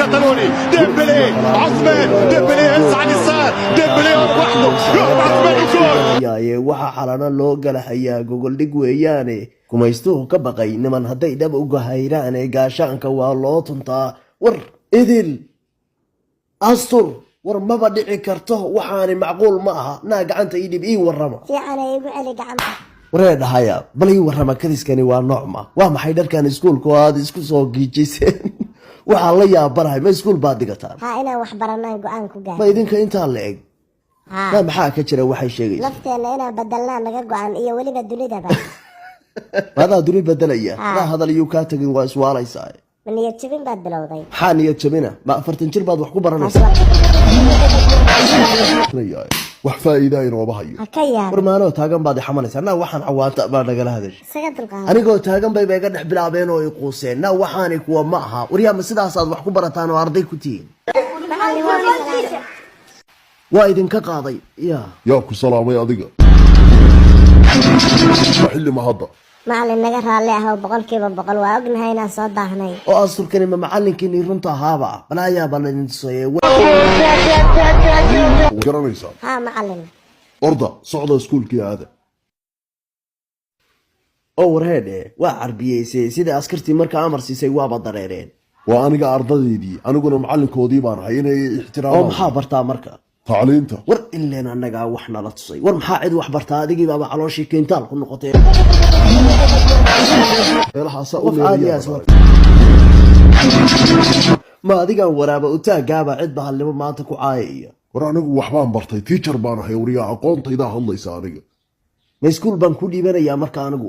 الكتالوني، ديمبلي، عثمان ديمبلي هز على اليسار، ديمبلي وحده يهرب عثمان وجول. Yaaye, waxaa xalano loo galahayaa gogoldhig weeyaane. Gumaystuhu ka baqay niman hadday dhab uga hayraane, gaashaanka waa loo tuntaa. War idil astur, war maba dhici karto, waxaani macquul ma aha. Naa gacanta ii dhib, ii warrama. Fiican, igu celi gacanta. Waree dhahaya, bal ii warrama, kadiskani waa noocma? Waa maxay dharkan iskuulka oo aad isku soo giijiseen? Waxaan la yaabanahay, ma iskuul baad dhigataan? Haa, inaan wax baranaan go-aan ku gaar. Ma idinka intaa la eg? Haa. Ma maxaa ka jira waxay sheegaysa? Nafteenna inaan bedelnaa naga go-an iyo weliba dunidaba. Maadaa duni bedelaya? Haa. Maa hadal iyuu kaa tagin, waa iswaalaysaa. Ma niyad jabin baad bilowday? Maxaa niyad jabina? Ma 40 jir baad wax ku baranaysaa? Wax faa'iidaa inooma hayo. Ha ka yaab. War maanoo taagan baad ixamanaysaa? Na waxaan cawaanta baa nagala hadashay. Isaga dulqaada. Anigoo taagan bayba iga dhex bilaabeen oo i quuseen. Na waxaani kuwa ma aha. Waryaa, ma sidaasaad wax ku barataan oo arday ku tihiin? Macallin, waa salaam. Waa idinka qaaday ya. Yaa ku salaamay adiga? Xilli ma hadda? Macallin, naga raalli ahow 100%. Waa ognahay inaan soo daahnay. Oo asturkani ma macallinkiinii runta ahaaba? Balaayaa baa laydin tusaye. Garanaysaa? Haa, macallin. Orda, socda, iskuulkii aada. Oo warheedhe, waa carbiyeysay sida askartii marka amar siisay, waaba dareereen. Waa aniga ardadeydii, aniguna macallinkoodii baan ahay, inay oo ixtiraamaan. Maxaa bartaa marka? Tacliinta. War ileen annagaa wax nala tusay. War maxaa cid wax bartaa? Adigii baaba calooshii keentaal ku noqotay. Meelahaasaa u Qof caadi meelayaa. ah ma adigaan waraaba utaagaaba cid bahalnimo maanta ku caayaya? War anigu waxbaan bartay, teacher baan ahay. Waryaa, aqoontaydaa hadlaysa aniga. Ma iskuul baan ku dhiibanayaa marka anigu?